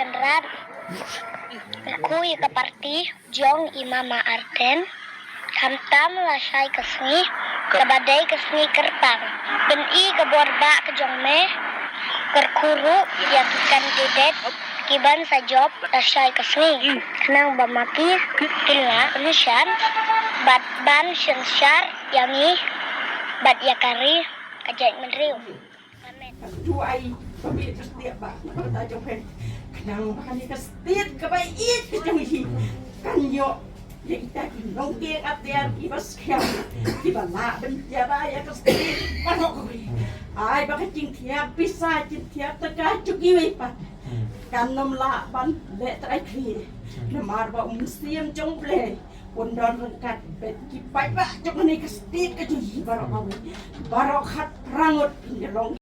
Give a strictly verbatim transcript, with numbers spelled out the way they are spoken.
Kynrad, la khuid ka parti jong i Mama Arten. Khamtam la shai ka sngi kaba dei ka sngi kyrpang. Pyni ka bor ba ka jong me. Kyrkhu ruh ïa ki kandidet kiban sa jop la shai ka sngi, khnang ba ma ki kin lah pynshai bad ban synshar ïa ngi bad ïa ka ri ka jaitbynriew. Amen. Duwai ba me trus dia ba na ka bynta jong phi. Khnang ba kane ka state kaba ïeit ka jong hi kan ïoh ïa kita ki nongkieng atiar kiba skhem, kiba lah ban ïada ïa ka state baroh kawei. Ai ba ka jingthiah pisa, jingthiah tyngka jong kiwei pat kan ym lah ban leh trai khlieh. Namar ba u Mynsiem jong U Blei un don ryngkat bad ki paidbah jong kane ka state ka jong hi baroh kawei. Baroh khatphra ngut kin ïalong